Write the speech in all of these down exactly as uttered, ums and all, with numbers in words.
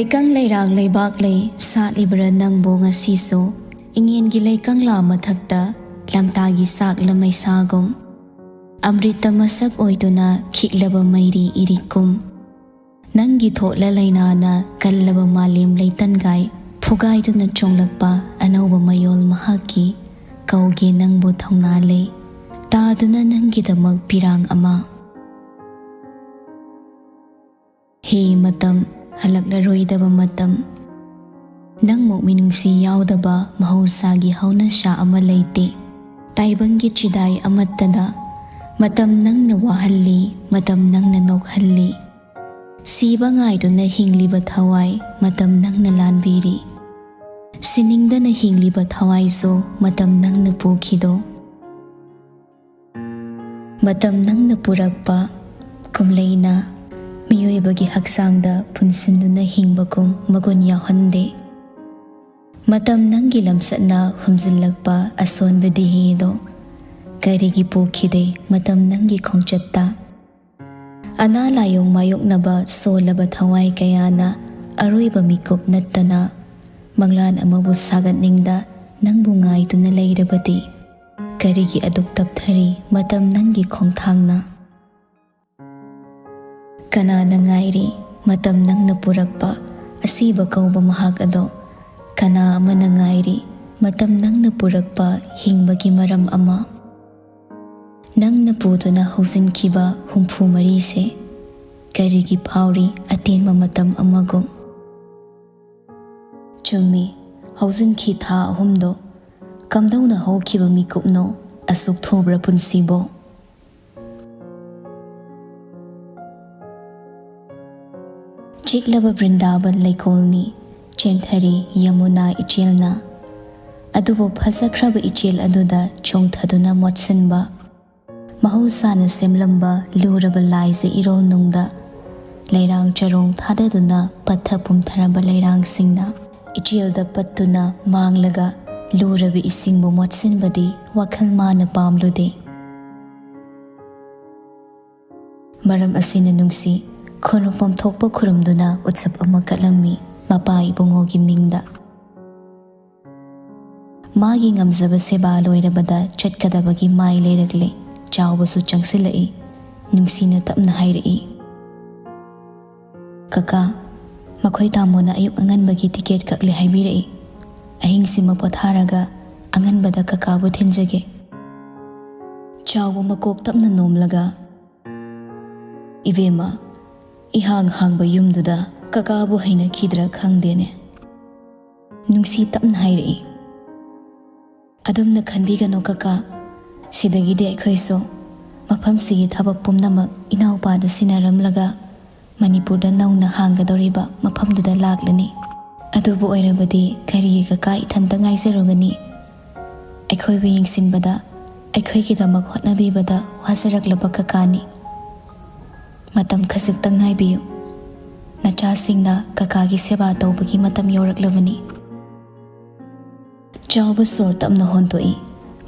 ꯀꯪ ꯂꯩꯔꯥꯡ ꯂꯩꯕꯥꯛ ꯂꯩ ꯁꯥꯠꯂꯤꯕ꯭ꯔꯥ ꯅꯪꯕꯨ ꯉꯁꯤꯁꯨ? ꯏꯉꯦꯟꯒꯤ ꯂꯩꯀꯪꯂꯥ ꯃꯊꯛꯇ ꯂꯝꯇꯥꯒꯤ ꯆꯥꯛꯂ ꯃꯩꯁꯥꯒꯨꯝ꯫ ꯑꯃ꯭ꯔꯤꯇ ꯃꯁꯛ ꯑꯣꯏꯗꯨꯅ ꯈꯤꯛꯂꯕ ꯃꯩꯔꯤ ꯏꯔꯤꯛꯀꯨꯝ꯫ ꯅꯪꯒꯤ ꯊꯣꯠꯂ ꯂꯩꯅꯥꯅ ꯀꯜꯂꯕ ꯃꯥꯂꯦꯝ ꯂꯩꯇꯟꯒꯥꯏ ꯐꯨꯒꯥꯏꯗꯨꯅ ꯆꯣꯡꯂꯛꯄ ꯑꯅꯧꯕ ꯃꯌꯣꯜ ꯃꯍꯥꯛꯀꯤ꯫ ꯀꯧꯒꯦ ꯅꯪꯕꯨ ꯊꯧꯅꯥ ꯂꯩ꯫ ꯇꯥꯗꯨꯅ ꯅꯪꯒꯤꯗꯃꯛ ꯄꯤꯔꯥꯡ ꯑꯃ꯫ ꯍꯦ ꯃꯇꯝ, ꯍꯜꯂꯛꯂꯔꯣꯏꯗꯕ ꯃꯇꯝ꯫ ꯅꯪꯃꯨꯛ ꯃꯤꯅꯨꯡꯁꯤ ꯌꯥꯎꯗꯕ ꯃꯍꯧꯁꯥꯒꯤ ꯍꯧꯅꯁꯥ ꯑꯃ ꯂꯩꯇꯦ꯫ ꯇꯥꯏꯕꯪꯒꯤ ꯆꯤꯗꯥꯏ ꯑꯃꯠꯇꯗ ꯃꯇꯝ ꯅꯪꯅ ꯋꯥꯍꯜꯂꯤ, ꯃꯇꯝ ꯅꯪꯅ ꯅꯣꯛꯍꯜꯂꯤ꯫ ꯁꯤꯕ ꯉꯥꯏꯗꯨꯅ ꯍꯤꯡꯂꯤꯕ ꯊꯋꯥꯏ ꯃꯇꯝ ꯅꯪꯅ ꯂꯥꯟꯕꯤꯔꯤ꯫ ꯁꯤꯅꯤꯡꯗꯅ ꯍꯤꯡꯂꯤꯕ ꯊꯋꯥꯏꯁꯨ ꯃꯇꯝ ꯅꯪꯅ ꯄꯨꯈꯤꯗꯣ꯫ ꯃꯇꯝ ꯅꯪꯅ ꯄꯨꯔꯛꯄ ꯀꯨꯝꯂꯩꯅ ꯃꯤꯑꯣꯏꯕꯒꯤ ꯍꯛꯆꯥꯡꯗ ꯄꯨꯟꯁꯤꯟꯗꯨꯅ ꯍꯤꯡꯕꯒꯨꯝ ꯃꯒꯨꯟ ꯌꯥꯎꯍꯟꯗꯦ꯫ ꯃꯇꯝ ꯅꯪꯒꯤ ꯂꯝꯆꯠꯅ ꯍꯨꯝꯖꯤꯜꯂꯛꯄ ꯑꯁꯣꯟꯕ ꯗꯤꯍꯤꯗꯣ ꯀꯔꯤꯒꯤ ꯄꯨꯈꯤꯗꯦ ꯃꯇꯝ ꯅꯪꯒꯤ ꯈꯣꯡꯆꯠꯇ? ꯑꯅꯥ ꯂꯥꯏꯌꯣꯡ ꯃꯥꯌꯣꯛꯅꯕ ꯁꯣꯜꯂꯕ ꯊꯋꯥꯏ ꯀꯌꯥꯅ ꯑꯔꯣꯏꯕ ꯃꯤꯀꯨꯞ ꯅꯠꯇꯅ ꯃꯪꯂꯥꯟ ꯑꯃꯕꯨ ꯁꯥꯒꯠꯅꯤꯡꯗ ꯅꯪꯕꯨ ꯉꯥꯏꯗꯨꯅ ꯂꯩꯔꯕꯗꯤ ꯀꯔꯤꯒꯤ ꯑꯗꯨꯛ ꯇꯞꯊꯔꯤ ꯃꯇꯝ ꯅꯪꯒꯤ ꯈꯣꯡꯊꯥꯡꯅ? ꯀꯅꯥꯅ ꯉꯥꯏꯔꯤ ꯃꯇꯝ ꯅꯪꯅ ꯄꯨꯔꯛꯄ ꯑꯁꯤꯕ ꯀꯧꯕ ꯃꯍꯥꯛ ꯑꯗꯣ? ꯀꯅꯥ ꯑꯃꯅ ꯉꯥꯏꯔꯤ ꯃꯇꯝ ꯅꯪꯅ ꯄꯨꯔꯛꯄ ꯍꯤꯡꯕꯒꯤ ꯃꯔꯝ ꯑꯃ? ꯅꯪꯅ ꯄꯨꯗꯨꯅ ꯍꯧꯖꯤꯟꯈꯤꯕ ꯍꯨꯝꯐꯨ ꯃꯔꯤꯁꯦ ꯀꯔꯤꯒꯤ ꯐꯥꯎꯔꯤ ꯑꯇꯦꯟꯕ ꯃꯇꯝ ꯑꯃꯒꯨꯝ? ꯆꯨꯝꯃꯤ, ꯍꯧꯖꯤꯟꯈꯤ ꯊꯥ ꯑꯍꯨꯝꯗꯣ꯫ ꯀꯝꯗꯧꯅ ꯍꯧꯈꯤꯕ ꯃꯤꯀꯨꯞꯅꯣ ꯑꯁꯨꯛ ꯊꯨꯕ꯭ꯔꯥ ꯄꯨꯟꯁꯤꯕꯣ? ꯆꯤꯛꯂꯕ ꯕ꯭ꯔꯤꯟꯗꯥꯕꯟ ꯂꯩꯀꯣꯜꯅꯤ ꯆꯦꯟꯊꯔꯤ ꯌꯃꯨꯅꯥ ꯏꯆꯦꯜꯅ꯫ ꯑꯗꯨꯕꯨ ꯐꯖꯈ꯭ꯔꯕ ꯏꯆꯦꯜ ꯑꯗꯨꯗ ꯆꯣꯡꯊꯗꯨꯅ ꯃꯣꯠꯁꯤꯟꯕ ꯃꯍꯧꯁꯥꯅ ꯁꯦꯝꯂꯝꯕ ꯂꯨꯔꯕ ꯂꯥꯏꯖ ꯏꯔꯣꯜ ꯅꯨꯡꯗ ꯂꯩꯔꯥꯡ ꯆꯔꯣꯡ ꯊꯥꯗꯗꯨꯅ ꯄꯠꯊ ꯄꯨꯝꯊꯔꯕ ꯂꯩꯔꯥꯡꯁꯤꯡꯅ ꯏꯆꯦꯜꯗ ꯄꯠꯇꯨꯅ ꯃꯥꯡꯂꯒ ꯂꯨꯔꯕ ꯏꯁꯤꯡꯕꯨ ꯃꯣꯠꯁꯤꯟꯕꯗꯤ ꯋꯥꯈꯜ ꯃꯥꯅ ꯄꯥꯝꯂꯨꯗꯦ꯫ ꯃꯔꯝ ꯑꯁꯤꯅ ꯅꯨꯡꯁꯤ, ꯈꯨꯔꯨꯝꯐꯝ ꯊꯣꯛꯄ ꯈꯨꯔꯨꯝꯗꯨꯅ ꯎꯠꯁꯕ ꯑꯃ ꯀꯠꯂꯝꯃꯤ ꯃꯄꯥ ꯏꯕꯨꯡꯉꯣꯒꯤ ꯃꯤꯡꯗ꯫ ꯃꯥꯒꯤ ꯉꯝꯖꯕ ꯁꯦꯕꯥ ꯂꯣꯏꯔꯕꯗ ꯆꯠꯀꯗꯕꯒꯤ ꯃꯥꯏ ꯂꯩꯔꯛꯂꯦ꯫ ꯆꯥꯎꯕꯁꯨ ꯆꯪꯁꯤꯜꯂꯛꯏ꯫ ꯅꯨꯡꯁꯤꯅ ꯇꯞꯅ ꯍꯥꯏꯔꯛꯏ, "ꯀꯀꯥ, ꯃꯈꯣꯏ ꯇꯥꯃꯣꯅ ꯑꯌꯨꯛ ꯑꯉꯟꯕꯒꯤ ꯇꯤꯀꯦꯠ ꯀꯛꯂꯦ ꯍꯥꯏꯕꯤꯔꯛꯏ꯫ ꯑꯍꯤꯡꯁꯤꯃ ꯄꯣꯊꯥꯔꯒ ꯑꯉꯟꯕꯗ ꯀꯀꯥꯕꯨ ꯊꯤꯟꯖꯒꯦ꯫" ꯆꯥꯎꯕ ꯃꯀꯣꯛ ꯇꯞꯅ ꯅꯣꯝꯂꯒ, "ꯏꯕꯦꯝꯃ, ꯏꯍꯥꯡ ꯍꯥꯡꯕ ꯌꯨꯝꯗꯨꯗ ꯀꯀꯥꯕꯨ ꯍꯩꯅꯈꯤꯗ꯭ꯔꯥ ꯈꯪꯗꯦꯅꯦ꯫" ꯅꯨꯡꯁꯤ ꯇꯞꯅ ꯍꯥꯏꯔꯛꯏ, "ꯑꯗꯨꯝꯅ ꯈꯟꯕꯤꯒꯅꯨ ꯀꯀꯥ, ꯁꯤꯗꯒꯤꯗꯤ ꯑꯩꯈꯣꯏꯁꯨ ꯃꯐꯝꯁꯤꯒꯤ ꯊꯕꯛ ꯄꯨꯝꯅꯃꯛ ꯏꯅꯥꯎꯄꯥꯗ ꯁꯤꯟꯅꯔꯝꯂꯒ ꯃꯅꯤꯄꯨꯔꯗ ꯅꯧꯅ ꯍꯥꯡꯒꯗꯧꯔꯤꯕ ꯃꯐꯝꯗꯨꯗ ꯂꯥꯛꯂꯅꯤ꯫ ꯑꯗꯨꯕꯨ ꯑꯣꯏꯔꯕꯗꯤ ꯀꯔꯤꯒꯤ ꯀꯀꯥ ꯏꯊꯟꯇ ꯉꯥꯏꯖꯔꯨꯒꯅꯤ? ꯑꯩꯈꯣꯏꯕꯨ ꯌꯦꯡꯁꯤꯟꯕꯗ, ꯑꯩꯈꯣꯏꯒꯤꯗꯃꯛ ꯍꯣꯠꯅꯕꯤꯕꯗ ꯋꯥꯖꯔꯛꯂꯕ ꯀꯀꯥꯅꯤ꯫ ꯃꯇꯝ ꯈꯖꯤꯛꯇꯪ ꯉꯥꯏꯕꯤꯌꯨ꯫ ꯅꯆꯥꯁꯤꯡꯅ ꯀꯀꯥꯒꯤ ꯁꯦꯕꯥ ꯇꯧꯕꯒꯤ ꯃꯇꯝ ꯌꯧꯔꯛꯂꯕꯅꯤ꯫" ꯆꯥꯎꯕ ꯁꯣꯔ ꯇꯞꯅ ꯍꯣꯟꯗꯣꯛꯏ꯫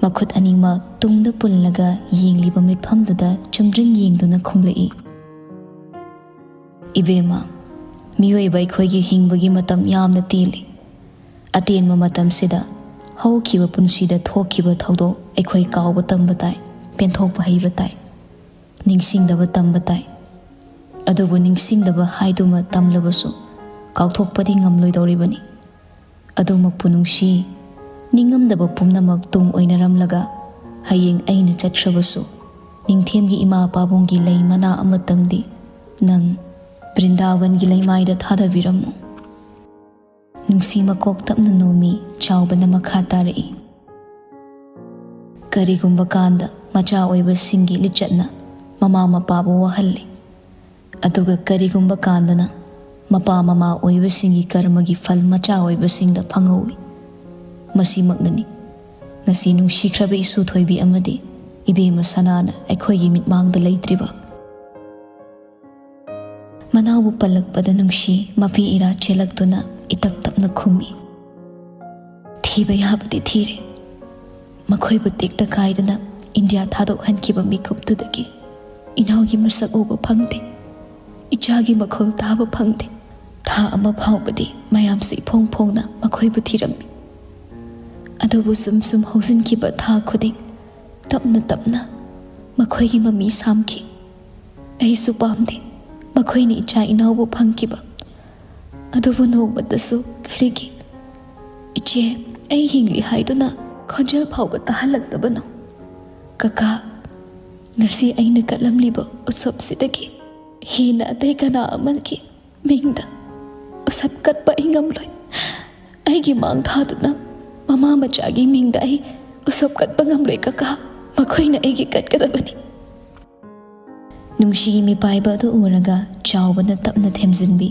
ꯃꯈꯨꯠ ꯑꯅꯤꯃꯛ ꯇꯨꯡꯗ ꯄꯨꯜꯂꯒ ꯌꯦꯡꯂꯤꯕ ꯃꯤꯠꯐꯝꯗꯨꯗ ꯆꯨꯝꯗ꯭ꯔꯤꯡ ꯌꯦꯡꯗꯨꯅ ꯈꯨꯝꯂꯛꯏ, "ꯏꯕꯦꯝꯃ, ꯃꯤꯑꯣꯏꯕ ꯑꯩꯈꯣꯏꯒꯤ ꯍꯤꯡꯕꯒꯤ ꯃꯇꯝ ꯌꯥꯝꯅ ꯇꯦꯜꯂꯤ꯫ ꯑꯇꯦꯟꯕ ꯃꯇꯝꯁꯤꯗ ꯍꯧꯈꯤꯕ ꯄꯨꯟꯁꯤꯗ ꯊꯣꯛꯈꯤꯕ ꯊꯧꯗꯣꯛ ꯑꯩꯈꯣꯏ ꯀꯥꯎꯕ ꯇꯝꯕ ꯇꯥꯏ, ꯄꯦꯟꯊꯣꯛꯄ ꯍꯩꯕ ꯇꯥꯏ, ꯅꯤꯡꯁꯤꯡꯗꯕ ꯇꯝꯕ ꯇꯥꯏ꯫ ꯑꯗꯨꯕꯨ ꯅꯤꯡꯁꯤꯡꯗꯕ ꯍꯥꯏꯗꯨꯃ ꯇꯝꯂꯕꯁꯨ ꯀꯥꯎꯊꯣꯛꯄꯗꯤ ꯉꯝꯂꯣꯏꯗꯧꯔꯤꯕꯅꯤ꯫ ꯑꯗꯨꯃꯛꯄꯨ ꯅꯨꯡꯁꯤ, ꯅꯤꯡꯉꯝꯗꯕ ꯄꯨꯝꯅꯃꯛ ꯇꯨꯡ ꯑꯣꯏꯅꯔꯝꯂꯒ ꯍꯌꯦꯡ ꯑꯩꯅ ꯆꯠꯈ꯭ꯔꯕꯁꯨ ꯅꯤꯡꯊꯦꯝꯒꯤ ꯏꯃꯥ ꯄꯥꯕꯨꯡꯒꯤ ꯂꯩ ꯃꯅꯥ ꯑꯃꯇꯪꯗꯤ ꯅꯪ ꯕ꯭ꯔꯤꯟꯗꯥꯕꯟꯒꯤ ꯂꯩꯃꯥꯏꯗ ꯊꯥꯗꯕꯤꯔꯝꯃꯨ꯫" ꯅꯨꯡꯁꯤ ꯃꯀꯣꯛ ꯇꯞꯅ ꯅꯣꯝꯃꯤ꯫ ꯆꯥꯎꯕꯅ ꯃꯈꯥ ꯇꯥꯔꯛꯏ, "ꯀꯔꯤꯒꯨꯝꯕ ꯀꯥꯟꯗ ꯃꯆꯥ ꯑꯣꯏꯕꯁꯤꯡꯒꯤ ꯂꯤꯆꯠꯅ ꯃꯃꯥ ꯃꯄꯥꯕꯨ ꯋꯥꯍꯜꯂꯤ, ꯑꯗꯨꯒ ꯀꯔꯤꯒꯨꯝꯕ ꯀꯥꯟꯗꯅ ꯃꯄꯥ ꯃꯃꯥ ꯑꯣꯏꯕꯁꯤꯡꯒꯤ ꯀꯔꯃꯒꯤ ꯐꯜ ꯃꯆꯥ ꯑꯣꯏꯕꯁꯤꯡꯗ ꯐꯪꯍꯧꯏ꯫ ꯃꯁꯤꯃꯛꯅꯅꯤ ꯉꯁꯤ ꯅꯨꯡꯁꯤꯈ꯭ꯔꯕ ꯏꯁꯨ ꯊꯣꯏꯕꯤ ꯑꯃꯗꯤ ꯏꯕꯦꯝꯃ ꯁꯅꯥꯅ ꯑꯩꯈꯣꯏꯒꯤ ꯃꯤꯠꯃꯥꯡꯗ ꯂꯩꯇ꯭ꯔꯤꯕ꯫" ꯃꯅꯥꯎꯕꯨ ꯄꯜꯂꯛꯄꯗ ꯅꯨꯡꯁꯤ ꯃꯄꯤ ꯏꯔꯥ ꯆꯦꯜꯂꯛꯇꯨꯅ ꯏꯇꯞ ꯇꯞꯅ ꯈꯨꯝꯃꯤ, "ꯊꯤꯕ ꯌꯥꯕꯗꯤ ꯊꯤꯔꯦ꯫ ꯃꯈꯣꯏꯕꯨ ꯇꯦꯛꯇ ꯀꯥꯏꯗꯅ ꯏꯟꯗꯤꯌꯥ ꯊꯥꯗꯣꯛꯍꯟꯈꯤꯕ ꯃꯤꯀꯨꯞꯇꯨꯗꯒꯤ ꯏꯅꯥꯎꯒꯤ ꯃꯁꯛ ꯎꯕ ꯐꯪꯗꯦ꯫ ꯏꯆꯥꯒꯤ ꯃꯈꯣꯜ ꯇꯥꯕ ꯐꯪꯗꯦ꯫ ꯊꯥ ꯑꯃ ꯐꯥꯎꯕꯗꯤ ꯃꯌꯥꯝꯁꯨ ꯏꯐꯣꯡ ꯐꯣꯡꯅ ꯃꯈꯣꯏꯕꯨ ꯊꯤꯔꯝꯃꯤ꯫ ꯑꯗꯨꯕꯨ ꯁꯨꯝ ꯁꯨꯝ ꯍꯧꯖꯤꯟꯈꯤꯕ ꯊꯥ ꯈꯨꯗꯤꯡ ꯇꯞꯅ ꯇꯞꯅ ꯃꯈꯣꯏꯒꯤ ꯃꯃꯤ ꯁꯥꯝꯈꯤ꯫ ꯑꯩꯁꯨ ꯄꯥꯝꯗꯦ ꯃꯈꯣꯏꯅ ꯏꯆꯥ ꯏꯅꯥꯎꯕꯨ ꯐꯪꯈꯤꯕ꯫ ꯑꯗꯨꯕꯨ ꯅꯣꯡꯃꯇꯁꯨ ꯀꯔꯤꯒꯤ "ꯏꯆꯦ, ꯑꯩ ꯍꯤꯡꯂꯤ" ꯍꯥꯏꯗꯨꯅ ꯈꯣꯟꯖꯦꯜ ꯐꯥꯎꯕ ꯇꯥꯍꯜꯂꯛꯇꯕꯅꯣ? "ꯀꯀꯥ, ꯉꯁꯤ ꯑꯩꯅ ꯀꯠꯂꯝꯂꯤꯕ ꯎꯁꯣꯞꯁꯤꯗꯒꯤ ꯍꯦꯟꯅ ꯑꯇꯩ ꯀꯅꯥ ꯑꯃꯒꯤ ꯃꯤꯡꯗ ꯎꯁꯣꯞ ꯀꯠꯄ ꯑꯩ ꯉꯝꯂꯣꯏ꯫ ꯑꯩꯒꯤ ꯃꯥꯡ ꯊꯥꯗꯨꯅ ꯃꯃꯥ ꯃꯆꯥꯒꯤ ꯃꯤꯡꯗ ꯑꯩ ꯎꯁꯣꯞ ꯀꯠꯄ ꯉꯝꯂꯣꯏ, ꯀꯀꯥ꯫ ꯃꯈꯣꯏꯅ ꯑꯩꯒꯤ ꯀꯠꯀꯗꯕꯅꯤ"꯫ ꯅꯨꯡꯁꯤꯒꯤ ꯃꯤꯄꯥꯏꯕ ꯑꯗꯨ ꯎꯔꯒ ꯆꯥꯎꯕꯅ ꯇꯞꯅ ꯊꯦꯝꯖꯤꯟꯕꯤ꯫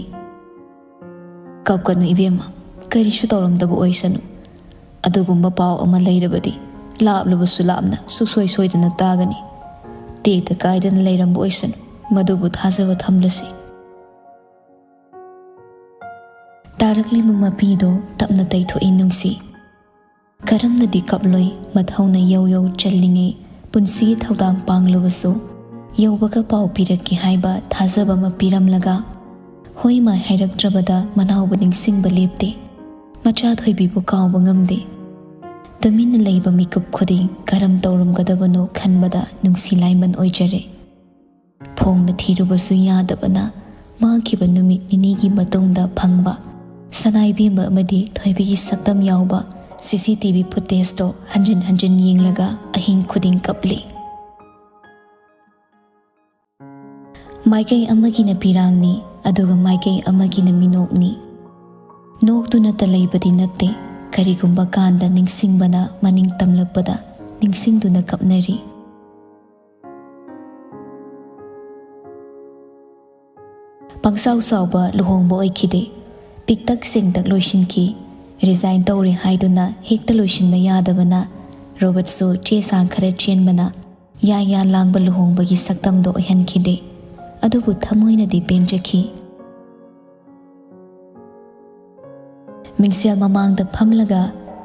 "ꯀꯞꯀꯅꯨ ꯏꯕꯦꯝꯃ, ꯀꯔꯤꯁꯨ ꯇꯧꯔꯝꯗꯕ ꯑꯣꯏꯁꯅꯨ꯫ ꯑꯗꯨꯒꯨꯝꯕ ꯄꯥꯎ ꯑꯃ ꯂꯩꯔꯕꯗꯤ ꯂꯥꯞꯂꯕꯁꯨ ꯂꯥꯞꯅ ꯁꯨꯡꯁꯣꯏ ꯁꯣꯏꯗꯅ ꯇꯥꯒꯅꯤ꯫ ꯇꯦꯛꯇ ꯀꯥꯏꯗꯅ ꯂꯩꯔꯝꯕ ꯑꯣꯏꯁꯅꯨ, ꯃꯗꯨꯕꯨ ꯊꯥꯖꯕ ꯊꯝꯂꯁꯤ"꯫ ꯇꯥꯔꯛꯂꯤꯕ ꯃꯄꯤꯗꯣ ꯇꯞꯅ ꯇꯩꯊꯣꯛꯏ ꯅꯨꯡꯁꯤ꯫ ꯀꯔꯝꯅꯗꯤ ꯀꯞꯂꯣꯏ, ꯃꯊꯧꯅ ꯌꯧ ꯌꯧ ꯆꯜꯂꯤꯉꯩ ꯄꯨꯟꯁꯤꯒꯤ ꯊꯧꯗꯥꯡ ꯄꯥꯡꯂꯨꯕꯁꯨ, ꯌꯧꯕꯒ ꯄꯥꯎ ꯄꯤꯔꯛꯀꯦ ꯍꯥꯏꯕ ꯊꯥꯖꯕ ꯑꯃ ꯄꯤꯔꯝꯂꯒ, ꯍꯣꯏ ꯃꯥꯏ ꯍꯥꯏꯔꯛꯇ꯭ꯔꯕꯗ ꯃꯅꯥꯎꯕꯨ ꯅꯤꯡꯁꯤꯡꯕ ꯂꯦꯞꯇꯦ꯫ ꯃꯆꯥ ꯊꯣꯏꯕꯤꯕꯨ ꯀꯥꯎꯕ ꯉꯝꯗꯦ꯫ ꯇꯨꯃꯤꯟꯅ ꯂꯩꯕ ꯃꯤꯀꯨꯞ ꯈꯨꯗꯤꯡ ꯀꯔꯝ ꯇꯧꯔꯝꯒꯗꯕꯅꯣ ꯈꯟꯕꯗ ꯅꯨꯡꯁꯤ ꯂꯥꯏꯃꯟ ꯑꯣꯏꯖꯔꯦ꯫ ꯐꯣꯡꯅ ꯊꯤꯔꯨꯕꯁꯨ ꯌꯥꯗꯕꯅ, ꯃꯥꯡꯈꯤꯕ ꯅꯨꯃꯤꯠ ꯅꯤꯅꯤꯒꯤ ꯃꯇꯨꯡꯗ ꯐꯪꯕ ꯁꯅꯥ ꯏꯕꯦꯝꯃ ꯑꯃꯗꯤ ꯊꯣꯏꯕꯤꯒꯤ ꯁꯛꯇꯝ ꯌꯥꯎꯕ ꯁꯤ ꯁꯤ ꯇꯤ ꯚꯤ ꯐꯨꯇꯦꯖꯇꯣ ꯍꯟꯖꯤꯟ ꯍꯟꯖꯤꯟ ꯌꯦꯡꯂꯒ ꯑꯍꯤꯡ ꯈꯨꯗꯤꯡ ꯀꯞꯂꯤ꯫ ꯃꯥꯏꯀꯩ ꯑꯃꯒꯤꯅ ꯄꯤꯔꯥꯡꯅꯤ, ꯑꯗꯨꯒ ꯃꯥꯏꯀꯩ ꯑꯃꯒꯤꯅ ꯃꯤꯅꯣꯛꯅꯤ꯫ ꯅꯣꯛꯇꯨꯅꯇ ꯂꯩꯕꯗꯤ ꯅꯠꯇꯦ, ꯀꯔꯤꯒꯨꯝꯕ ꯀꯥꯟꯗ ꯅꯤꯡꯁꯤꯡꯕꯅ ꯃꯅꯤꯡ ꯇꯝꯂꯛꯄꯗ ꯅꯤꯡꯁꯤꯡꯗꯨꯅ ꯀꯞꯅꯔꯤ꯫ ꯄꯪꯁꯥꯎ ꯁꯥꯎꯕ ꯂꯨꯍꯣꯡꯕ ꯑꯣꯏꯈꯤꯗꯦ꯫ ꯄꯤꯛꯇꯛ ꯁꯦꯡꯇꯛ ꯂꯣꯏꯁꯤꯟꯈꯤ꯫ ꯔꯤꯖꯥꯏꯟ ꯇꯧꯔꯦ ꯍꯥꯏꯗꯨꯅ ꯍꯦꯛꯇ ꯂꯣꯏꯁꯤꯟꯕ ꯌꯥꯗꯕꯅ, ꯔꯣꯕꯔꯠꯁꯨ ꯆꯦ ꯆꯥꯡ ꯈꯔ ꯆꯦꯟꯕꯅ ꯌꯥ ꯌꯥ ꯂꯥꯡꯕ ꯂꯨꯍꯣꯡꯕꯒꯤ ꯁꯛꯇꯝꯗꯣ ꯑꯣꯏꯍꯟꯈꯤꯗꯦ꯫ ꯑꯗꯨꯕꯨ ꯊꯃꯣꯏꯅꯗꯤ ꯄꯦꯟꯖꯈꯤ꯫ ꯃꯤꯡꯁꯦꯜ ꯃꯃꯥꯡꯗ ꯐꯝꯂꯒ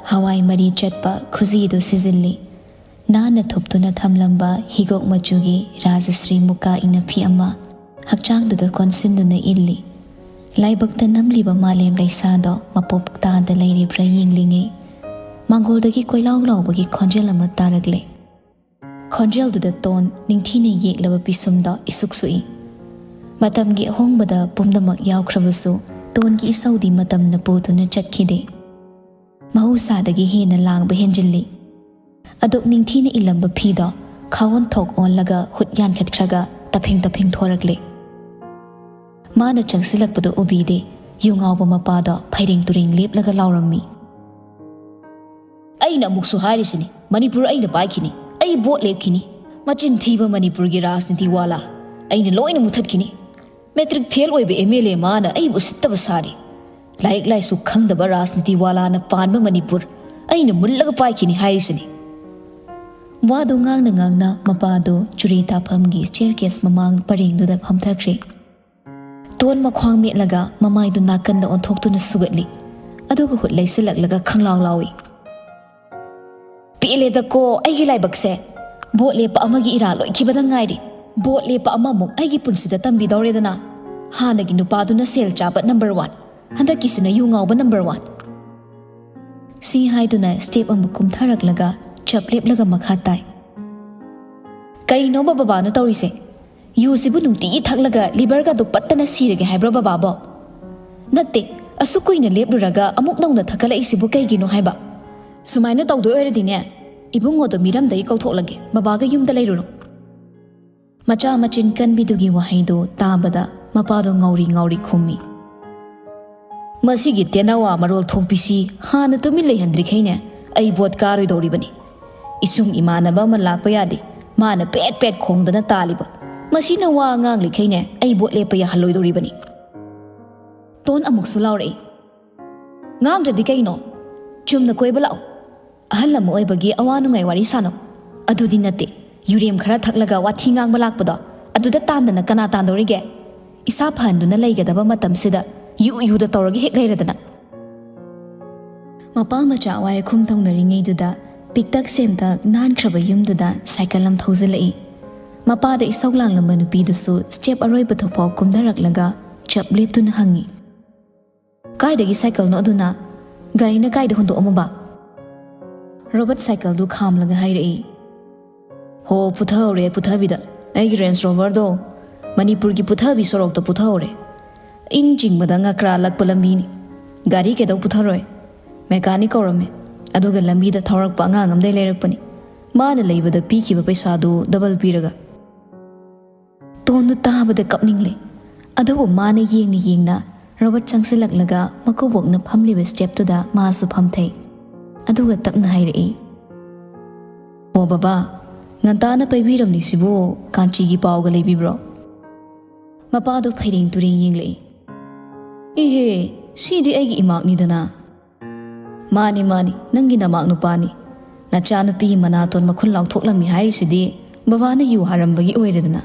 ꯍꯋꯥꯏ ꯃꯔꯤ ꯆꯠꯄ ꯈꯨꯖꯤꯗꯨ ꯁꯤꯖꯤꯜꯂꯤ꯫ ꯅꯥꯟꯅ ꯊꯨꯞꯇꯨꯅ ꯊꯝꯂꯝꯕ ꯍꯤꯒꯣꯛ ꯃꯆꯨꯒꯤ ꯔꯥꯖꯁ꯭ꯔꯤ ꯃꯨꯀꯥ ꯏꯅꯐꯤ ꯑꯃ, ꯍꯛꯆꯥꯡꯗꯨꯗ ꯀꯣꯟꯁꯤꯟꯗꯨꯅ ꯏꯜꯂꯤ꯫ ꯂꯥꯏꯕꯛꯇ ꯅꯝꯂꯤꯕ ꯃꯥꯂꯦꯝ ꯂꯩꯁꯥꯗꯣ ꯃꯄꯣꯞ ꯇꯥꯗ ꯂꯩꯔꯤꯕ꯭ꯔꯥ ꯌꯦꯡꯂꯤꯉꯩ, ꯃꯥꯡꯒꯣꯜꯗꯒꯤ ꯀꯣꯏꯂꯥꯎ ꯂꯥꯎꯕꯒꯤ ꯈꯣꯟꯖꯦꯜ ꯑꯃ ꯇꯥꯔꯛꯂꯦ꯫ ꯈꯣꯟꯖꯦꯜꯗꯨꯗ ꯇꯣꯟ ꯅꯤꯡꯊꯤꯅ ꯌꯦꯛꯂꯕ ꯄꯤꯁꯨꯝꯗꯣ ꯏꯁꯨꯛ ꯁꯨꯛꯏ꯫ ꯃꯇꯝꯒꯤ ꯑꯍꯣꯡꯕꯗ ꯄꯨꯝꯅꯃꯛ ꯌꯥꯎꯈ꯭ꯔꯕꯁꯨ, ꯇꯣꯟꯒꯤ ꯏꯁꯧꯗꯤ ꯃꯇꯝꯅ ꯄꯨꯗꯨꯅ ꯆꯠꯈꯤꯗꯦ꯫ ꯃꯍꯧꯁꯥꯗꯒꯤ ꯍꯦꯟꯅ ꯂꯥꯡꯕ ꯍꯦꯟꯖꯤꯜꯂꯤ꯫ ꯑꯗꯨꯛ ꯅꯤꯡꯊꯤꯅ ꯏꯜꯂꯝꯕ ꯐꯤꯗꯣ ꯈꯥꯑꯣꯟ ꯊꯣꯛ ꯑꯣꯜꯂꯒ ꯍꯨꯠ ꯌꯥꯟꯈꯠꯈ꯭ꯔꯒ ꯇꯞꯐꯤꯡ ꯇꯞꯐꯤꯡ ꯊꯣꯔꯛꯂꯦ꯫ ꯃꯥꯅ ꯆꯪꯁꯤꯜꯂꯛꯄꯗꯨ ꯎꯕꯤꯗꯦ꯫ ꯌꯨ ꯉꯥꯎꯕ ꯃꯄꯥꯗꯣ ꯐꯩꯔꯦꯡ ꯇꯨꯔꯦꯡ ꯂꯦꯞꯂꯒ ꯂꯥꯎꯔꯝꯃꯤ꯫ "ꯑꯩꯅ ꯑꯃꯨꯛꯁꯨ ꯍꯥꯏꯔꯤꯁꯤꯅꯤ, ꯃꯅꯤꯄꯨꯔ ꯑꯩꯅ ꯄꯥꯏꯈꯤꯅꯤ, ꯑꯩ ꯚꯣꯠ ꯂꯦꯞꯈꯤꯅꯤ꯫ ꯃꯆꯤꯟ ꯊꯤꯕ ꯃꯅꯤꯄꯨꯔꯒꯤ ꯔꯥꯖꯅꯤꯇꯤ ꯋꯥꯂꯥ, ꯑꯩꯅ ꯂꯣꯏꯅ ꯃꯨꯊꯠꯈꯤꯅꯤ꯫ ꯃꯦꯇ꯭ꯔꯤꯛ ꯐꯦꯜ ꯑꯣꯏꯕ ꯑꯦꯝ ꯑꯦꯜ ꯑꯦ ꯃꯥꯅ ꯑꯩꯕꯨ ꯎꯁꯤꯠꯇꯕ ꯁꯥꯔꯤ꯫ ꯂꯥꯏꯔꯤꯛ ꯂꯥꯏꯁꯨ ꯈꯪꯗꯕ ꯔꯥꯖꯅꯤꯇꯤ ꯋꯥꯂꯥꯅ ꯄꯥꯟꯕ ꯃꯅꯤꯄꯨꯔ ꯑꯩꯅ ꯃꯨꯜꯂꯒ ꯄꯥꯏꯈꯤꯅꯤ ꯍꯥꯏꯔꯤꯁꯤꯅꯤ꯫" ꯋꯥꯗꯨ ꯉꯥꯡꯅ ꯉꯥꯡꯅ ꯃꯄꯥꯗꯨ ꯆꯨꯔꯤ ꯇꯥꯐꯝꯒꯤ ꯁ꯭ꯇꯦꯌꯔ ꯀꯦꯁ ꯃꯃꯥꯡ ꯄꯔꯦꯡꯗꯨꯗ ꯐꯝꯊꯈ꯭ꯔꯦ꯫ ꯇꯣꯟ ꯃꯈ꯭ꯋꯥꯡ ꯃꯦꯠꯂꯒ ꯃꯃꯥꯏꯗꯨ ꯅꯥꯀꯟꯗ ꯑꯣꯟꯊꯣꯛꯇꯨꯅ ꯁꯨꯒꯠꯂꯤ꯫ ꯑꯗꯨꯒ ꯍꯨꯠ ꯂꯩꯁꯤꯜꯂꯛꯂꯒ ꯈꯪꯂꯥꯎ ꯂꯥꯎꯏ꯫ "ꯄꯦꯜꯂꯦꯗꯀꯣ ꯑꯩꯒꯤ ꯂꯥꯏꯕꯛꯁꯦ꯫ ꯚꯣꯠ ꯂꯦꯞꯄ ꯑꯃꯒꯤ ꯏꯔꯥ ꯂꯣꯏꯈꯤꯕꯗ ꯉꯥꯏꯔꯤ꯫ ꯚꯣꯠ ꯂꯦꯞꯄ ꯑꯃꯃꯨꯛ ꯑꯩꯒꯤ ꯄꯨꯟꯁꯤꯗ ꯇꯝꯕꯤꯗꯧꯔꯦꯗꯅ꯫ ꯍꯥꯟꯅꯒꯤ ꯅꯨꯄꯥꯗꯨꯅ ꯁꯦꯜ ꯆꯥꯕ ꯅꯝꯕꯔ ꯋꯥꯟ, ꯍꯟꯗꯛꯀꯤꯁꯤꯅ ꯌꯨ ꯉꯥꯎꯕ ꯅꯝꯕꯔ ꯋꯥꯟ꯫" ꯁꯤ ꯍꯥꯏꯗꯨꯅ ꯁ꯭ꯇꯦꯞ ꯑꯃꯨꯛ ꯀꯨꯝꯊꯔꯛꯂꯒ ꯆꯞ ꯂꯦꯞꯂꯒ ꯃꯈꯥ ꯇꯥꯏ꯫ "ꯀꯩꯅꯣꯕ ꯕꯕꯥꯅ ꯇꯧꯔꯤꯁꯦ? ꯌꯨꯁꯤꯕꯨ ꯅꯨꯡꯇꯤꯒꯤ ꯊꯛꯂꯒ ꯂꯤꯚꯔꯒꯗꯣ ꯄꯠꯇꯅ ꯁꯤꯔꯒꯦ ꯍꯥꯏꯕ꯭ꯔꯣ ꯕꯕꯥꯕꯣ? ꯅꯠꯇꯦ, ꯑꯁꯨꯛ ꯀꯨꯏꯅ ꯂꯦꯞꯂꯨꯔꯒ ꯑꯃꯨꯛ ꯅꯧꯅ ꯊꯛꯀꯠꯂꯛꯏꯁꯤꯕꯨ ꯀꯩꯒꯤꯅꯣ ꯍꯥꯏꯕ? ꯁꯨꯃꯥꯏꯅ ꯇꯧꯗꯣꯏ ꯑꯣꯏꯔꯗꯤꯅꯦ, ꯏꯕꯨꯡꯉꯣꯗꯣ ꯃꯤꯔꯝꯗꯒꯤ ꯀꯧꯊꯣꯛꯂꯒꯦ, ꯕꯕꯥꯒ ꯌꯨꯝꯗ ꯂꯩꯔꯨꯔꯣ꯫" ꯃꯆꯥ ꯃꯆꯤꯟ ꯀꯟꯕꯤꯗꯨꯒꯤ ꯋꯥꯍꯩꯗꯨ ꯇꯥꯕꯗ ꯃꯄꯥꯗꯣ ꯉꯥꯎꯔꯤ ꯉꯥꯎꯔꯤ ꯈꯨꯝꯃꯤ꯫ "ꯃꯁꯤꯒꯤ ꯇꯦꯅꯋꯥ ꯃꯔꯣꯜ ꯊꯣꯛꯄꯤꯁꯤ ꯍꯥꯟꯅ ꯇꯨꯃꯤꯟ ꯂꯩꯍꯟꯗ꯭ꯔꯤꯈꯩꯅꯦ ꯑꯩ ꯚꯣꯠ ꯀꯥꯔꯣꯏꯗꯧꯔꯤꯕꯅꯤ꯫ ꯏꯁꯨꯡ ꯏꯃꯥꯟꯅꯕ ꯑꯃ ꯂꯥꯛꯄ ꯌꯥꯗꯦ, ꯃꯥꯅ ꯄꯦꯠ ꯄꯦꯠ ꯈꯣꯡꯗꯅ ꯇꯥꯜꯂꯤꯕ꯫ ꯃꯁꯤꯅ ꯋꯥ ꯉꯥꯡꯂꯤꯈꯩꯅꯦ ꯑꯩ ꯚꯣꯠ ꯂꯦꯞꯄ ꯌꯥꯍꯜꯂꯣꯏꯗꯧꯔꯤꯕꯅꯤ꯫" ꯇꯣꯟ ꯑꯃꯨꯛꯁꯨ ꯂꯥꯎꯔꯛꯏ꯫ "ꯉꯥꯡꯗ꯭ꯔꯗꯤ ꯀꯩꯅꯣ? ꯆꯨꯝꯅ ꯀꯣꯏꯕ ꯂꯥꯛꯑꯣ꯫ ꯑꯍꯜ ꯑꯃ ꯑꯣꯏꯕꯒꯤ ꯑꯋꯥ ꯅꯨꯡꯉꯥꯏ ꯋꯥꯔꯤ ꯁꯥꯅꯧ꯫ ꯑꯗꯨꯗꯤ ꯅꯠꯇꯦ, ꯌꯨꯔꯦꯝ ꯈꯔ ꯊꯛꯂꯒ ꯋꯥꯊꯤ ꯉꯥꯡꯕ ꯂꯥꯛꯄꯗꯣ, ꯑꯗꯨꯗ ꯇꯥꯟꯗꯅ ꯀꯅꯥ ꯇꯥꯟꯗꯧꯔꯤꯒꯦ? ꯏꯁꯥ ꯐꯍꯟꯗꯨꯅ ꯂꯩꯒꯗꯕ ꯃꯇꯝꯁꯤꯗ ꯌꯨ ꯌꯨꯗ ꯇꯧꯔꯒ ꯍꯦꯛ ꯂꯩꯔꯗꯅ꯫" ꯃꯄꯥ ꯃꯆꯥ ꯋꯥꯏꯈꯨꯝ ꯇꯧꯅꯔꯤꯉꯩꯗꯨꯗ ꯄꯤꯛꯇꯛ ꯁꯦꯝꯇꯛ ꯅꯥꯟꯈ꯭ꯔꯕ ꯌꯨꯝꯗꯨꯗ ꯁꯥꯏꯀꯜ ꯑꯃ ꯊꯧꯖꯤꯜꯂꯛꯏ꯫ ꯃꯄꯥꯗ ꯏꯁꯧ ꯂꯥꯡꯂꯝꯕ ꯅꯨꯄꯤꯗꯨꯁꯨ ꯁ꯭ꯇꯦꯞ ꯑꯔꯣꯏꯕ ꯊꯣꯛꯐꯥꯎ ꯀꯨꯝꯊꯔꯛꯂꯒ ꯆꯞ ꯂꯦꯞꯇꯨꯅ ꯍꯪꯉꯤ, "ꯀꯥꯏꯗꯒꯤ ꯁꯥꯏꯀꯜꯅꯣ ꯑꯗꯨꯅ? ꯒꯥꯔꯤꯅ ꯀꯥꯏꯗ ꯍꯨꯟꯗꯣꯛꯑꯝꯃꯕ?" ꯔꯣꯕꯔꯠ ꯁꯥꯏꯀꯜꯗꯨ ꯈꯥꯝꯂꯒ ꯍꯥꯏꯔꯛꯏ, "ꯍꯣ, ꯄꯨꯊꯍꯧꯔꯦ ꯄꯨꯊꯕꯤꯗ꯫ ꯑꯩꯒꯤ ꯔꯦꯟꯖ ꯔꯣꯚꯔꯗꯣ ꯃꯅꯤꯄꯨꯔꯒꯤ ꯄꯨꯊꯕꯤ ꯁꯣꯔꯣꯛꯇ ꯄꯨꯊꯍꯧꯔꯦ꯫ ꯏꯟ ꯆꯤꯡꯕꯗ ꯉꯀ꯭ꯔꯥ ꯂꯛꯄ ꯂꯝꯕꯤꯅꯤ꯫ ꯒꯥꯔꯤ ꯀꯩꯗꯧ ꯄꯨꯊꯔꯣꯏ? ꯃꯦꯀꯥꯅꯤꯛ ꯀꯧꯔꯝꯃꯦ, ꯑꯗꯨꯒ ꯂꯝꯕꯤꯗ ꯊꯧꯔꯛꯄ ꯑꯉꯥꯡ ꯑꯃꯗꯩ ꯂꯩꯔꯛꯄꯅꯤ꯫ ꯃꯥꯅ ꯂꯩꯕꯗ ꯄꯤꯈꯤꯕ ꯄꯩꯁꯥꯗꯨ ꯗꯕꯜ ꯄꯤꯔꯒ꯫" ꯇꯣꯟꯗꯨ ꯇꯥꯕꯗ ꯀꯞꯅꯤꯡꯂꯦ꯫ ꯑꯗꯨꯕꯨ ꯃꯥꯅ ꯌꯦꯡꯅ ꯌꯦꯡꯅ ꯔꯣꯕꯔꯠ ꯆꯪꯁꯤꯜꯂꯛꯂꯒ ꯃꯀꯨꯕꯣꯛꯅ ꯐꯝꯂꯤꯕ ꯁ꯭ꯇꯦꯞꯇꯨꯗ ꯃꯥꯁꯨ ꯐꯝꯊꯩ꯫ ꯑꯗꯨꯒ ꯇꯞꯅ ꯍꯥꯏꯔꯛꯏ, "ꯑꯣ ꯕꯕꯥ, ꯉꯟꯇꯥꯅ ꯄꯥꯏꯕꯤꯔꯝꯂꯤꯁꯤꯕꯨ ꯀꯥꯟꯆꯤꯒꯤ ꯄꯥꯎꯒ ꯂꯩꯕꯤꯕ꯭ꯔꯣ?" ꯃꯄꯥꯗꯨ ꯐꯩꯔꯦꯡ ꯇꯨꯔꯦꯡ ꯌꯦꯡꯂꯛꯏ꯫ "ꯏꯍꯦ, ꯁꯤꯗꯤ ꯑꯩꯒꯤ ꯏꯃꯥꯛꯅꯤꯗꯅ꯫" "ꯃꯥꯅꯤ, ꯃꯥꯅꯤ, ꯅꯪꯒꯤ ꯅꯃꯥꯛ ꯅꯨꯄꯥꯅꯤ꯫ ꯅꯆꯥꯅꯨꯄꯤꯒꯤ ꯃꯅꯥꯇꯣꯟ ꯃꯈꯨꯟ ꯂꯥꯎꯊꯣꯛꯂꯝꯃꯤ ꯍꯥꯏꯔꯤꯁꯤꯗꯤ ꯕꯕꯥꯅ ꯌꯨ ꯍꯥꯔꯝꯕꯒꯤ ꯑꯣꯏꯔꯦꯗꯅ꯫"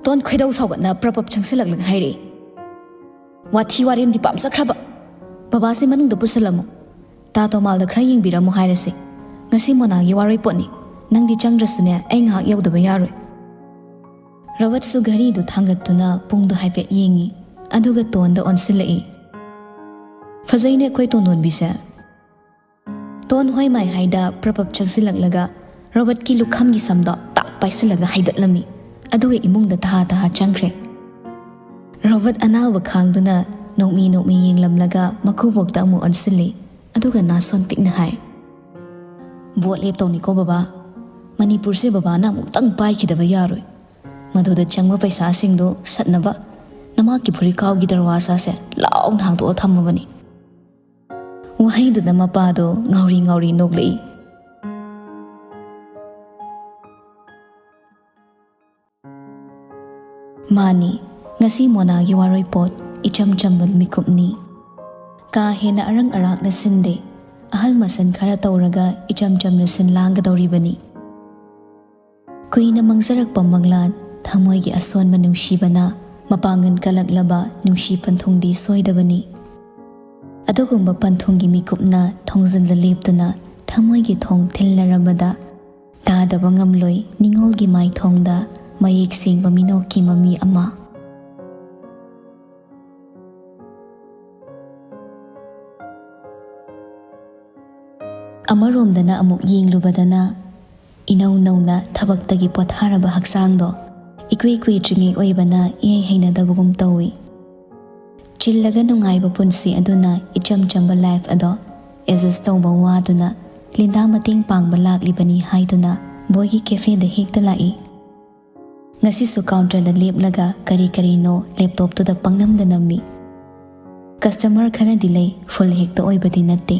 ꯇꯣꯟ ꯈꯣꯏꯗꯧ ꯁꯥꯎꯒꯠꯅ ꯄ꯭ꯔꯞ ꯄ꯭ꯔꯞ ꯆꯪꯁꯤꯜꯂꯛꯂꯒ ꯍꯥꯏꯔꯛꯏ, "ꯋꯥꯊꯤ ꯋꯥꯔꯦꯝꯗꯤ ꯄꯥꯝꯖꯈ꯭ꯔꯕ꯫ ꯕꯕꯥꯁꯦ ꯃꯅꯨꯡꯗ ꯄꯨꯁꯤꯜꯂꯝꯃꯨ꯫ ꯇꯥ ꯇꯣꯃꯥꯜꯗ ꯈꯔ ꯌꯦꯡꯕꯤꯔꯝꯃꯨ ꯍꯥꯏꯔꯁꯤ꯫ ꯉꯁꯤ ꯃꯣꯅꯥꯒꯤ ꯋꯥꯔꯣꯏ ꯄꯣꯠꯅꯤ꯫ ꯅꯪꯗꯤ ꯆꯪꯗ꯭ꯔꯁꯨꯅꯦ, ꯑꯩ ꯉꯥꯏꯍꯥꯛ ꯌꯧꯗꯕ ꯌꯥꯔꯣꯏ꯫" ꯔꯣꯕꯔꯠꯁꯨ ꯘꯔꯤꯗꯨ ꯊꯥꯡꯒꯠꯇꯨꯅ ꯄꯨꯡꯗꯨ ꯍꯥꯏꯐꯦꯠ ꯌꯦꯡꯉꯤ꯫ ꯑꯗꯨꯒ ꯇꯣꯟꯗ ꯑꯣꯟꯁꯤꯜꯂꯛꯏ꯫ "ꯐꯖꯩꯅꯦ ꯑꯩꯈꯣꯏ ꯇꯣꯟꯗꯣꯟꯕꯤꯁꯦ꯫" ꯇꯣꯟ ꯍꯣꯏ ꯃꯥꯏ ꯍꯥꯏꯗ ꯄ꯭ꯔꯞ ꯄ꯭ꯔꯞ ꯆꯪꯁꯤꯜꯂꯛꯂꯒ ꯔꯣꯕꯔꯠꯀꯤ ꯂꯨꯈꯝꯒꯤ ꯁꯝꯗꯣ ꯇꯥꯛ ꯄꯥꯏꯁꯤꯜꯂꯒ ꯍꯥꯏꯗꯠꯂꯝꯃꯤ꯫ ꯑꯗꯨꯒ ꯏꯃꯨꯡꯗ ꯇꯍꯥ ꯇꯍꯥ ꯆꯪꯈ꯭ꯔꯦ꯫ ꯔꯣꯕꯔꯠ ꯑꯅꯥꯕ ꯈꯥꯡꯗꯨꯅ ꯅꯣꯛꯃꯤ ꯅꯣꯛꯃꯤ ꯌꯦꯡꯂꯝꯂꯒ ꯃꯀꯨꯕꯣꯛꯇ ꯑꯃꯨꯛ ꯑꯣꯟꯁꯤꯜꯂꯤ꯫ ꯑꯗꯨꯒ ꯅꯥꯁꯣꯟ ꯄꯤꯛꯅ ꯍꯥꯏ, "ꯚꯣꯠ ꯂꯦꯞꯇꯧꯅꯤꯀꯣ ꯕꯕꯥ꯫ ꯃꯅꯤꯄꯨꯔꯁꯦ ꯕꯕꯥꯅ ꯑꯃꯨꯛꯇꯪ ꯄꯥꯏꯈꯤꯗꯕ ꯌꯥꯔꯣꯏ꯫ ꯃꯗꯨꯗ ꯆꯪꯕ ꯄꯩꯁꯥꯁꯤꯡꯗꯣ ꯁꯠꯅꯕ ꯅꯃꯥꯛꯀꯤ ꯐꯨꯔꯤꯠꯀꯥꯎꯒꯤ ꯗꯔꯋꯥꯖꯥꯁꯦ ꯂꯥꯎꯅ ꯍꯥꯡꯗꯣꯛꯑ ꯊꯝꯃꯕꯅꯤ꯫" ꯋꯥꯍꯩꯗꯨꯗ ꯃꯄꯥꯗꯣ ꯉꯥꯎꯔꯤ ꯉꯥꯎꯔꯤ ꯅꯣꯛꯂꯛꯏ꯫ ꯃꯥꯅꯤ, ꯉꯁꯤ ꯃꯣꯅꯥꯒꯤ ꯋꯥꯔꯣꯏꯄꯣꯠ ꯏꯆꯝ ꯆꯝꯕ ꯃꯤꯀꯨꯞꯅꯤ꯫ ꯀꯥ ꯍꯦꯟꯅ ꯑꯔꯪ ꯑꯔꯥꯛꯅ ꯁꯤꯟꯗꯦ, ꯑꯍꯜ ꯃꯁꯟ ꯈꯔ ꯇꯧꯔꯒ ꯏꯆꯝ ꯆꯝꯅ ꯁꯤꯟ ꯂꯥꯡꯒꯗꯧꯔꯤꯕꯅꯤ꯫ ꯀꯨꯏꯅ ꯃꯪꯖꯔꯛꯄ ꯃꯪꯂꯥꯟ, ꯊꯃꯣꯏꯒꯤ ꯑꯁꯣꯟꯕ ꯅꯨꯡꯁꯤꯕꯅ ꯃꯄꯥꯡꯒꯜ ꯀꯜꯂꯛꯂꯕ ꯅꯨꯡꯁꯤ ꯄꯟꯊꯨꯡꯗꯤ ꯁꯣꯏꯗꯕꯅꯤ꯫ ꯑꯗꯨꯒꯨꯝꯕ ꯄꯟꯊꯨꯡꯒꯤ ꯃꯤꯀꯨꯞꯅ ꯊꯣꯡꯖꯤꯜꯗ ꯂꯦꯞꯇꯨꯅ ꯊꯃꯣꯏꯒꯤ ꯊꯣꯡ ꯊꯤꯜꯂꯔꯝꯕꯗ ꯇꯥꯗꯕ ꯉꯝꯂꯣꯏ ꯅꯤꯡꯉꯣꯜꯒꯤ ꯃꯥꯏꯊꯣꯡꯗ ꯃꯌꯦꯛ ꯁꯦꯡꯕ ꯃꯤꯅꯣꯛꯀꯤ ꯃꯃꯤ ꯑꯃ꯫ ꯑꯃꯔꯣꯝꯗꯅ ꯑꯃꯨꯛ ꯌꯦꯡꯂꯨꯕꯗꯅ, ꯏꯅꯧ ꯅꯧꯅ ꯊꯕꯛꯇꯒꯤ ꯄꯣꯊꯥꯔꯕ ꯍꯛꯆꯥꯡꯗꯣ ꯏꯀꯨꯏ ꯀꯨꯏꯗ꯭ꯔꯤꯉꯩ ꯑꯣꯏꯕꯅ ꯏꯍꯩ ꯍꯩꯅꯗꯕꯒꯨꯝ ꯇꯧꯏ꯫ ꯆꯤꯜꯂꯒ ꯅꯨꯡꯉꯥꯏꯕ ꯄꯨꯟꯁꯤ ꯑꯗꯨꯅ ꯏꯆꯝ ꯆꯝꯕ ꯂꯥꯏꯐ ꯑꯗꯣ ꯑꯦꯗꯖꯁ ꯇꯧꯕ ꯋꯥꯗꯨꯅ, ꯂꯤꯟꯗꯥ ꯃꯇꯦꯡ ꯄꯥꯡꯕ ꯂꯥꯛꯂꯤꯕꯅꯤ ꯍꯥꯏꯗꯨꯅ ꯕꯣꯏꯒꯤ ꯀꯦꯐꯦꯗ ꯍꯦꯛꯇ ꯂꯥꯛꯏ꯫ ꯉꯁꯤꯁꯨ ꯀꯥꯎꯟꯇꯔꯗ ꯂꯦꯞꯂꯒ ꯀꯔꯤ ꯀꯔꯤꯅꯣ ꯂꯦꯞꯇꯣꯞꯇꯨꯗ ꯄꯪꯅꯝꯗ ꯅꯝꯃꯤ꯫ ꯀꯁꯇꯃꯔ ꯈꯔꯗꯤ ꯂꯩ, ꯐꯨꯜ ꯍꯦꯛꯇ ꯑꯣꯏꯕꯗꯤ ꯅꯠꯇꯦ꯫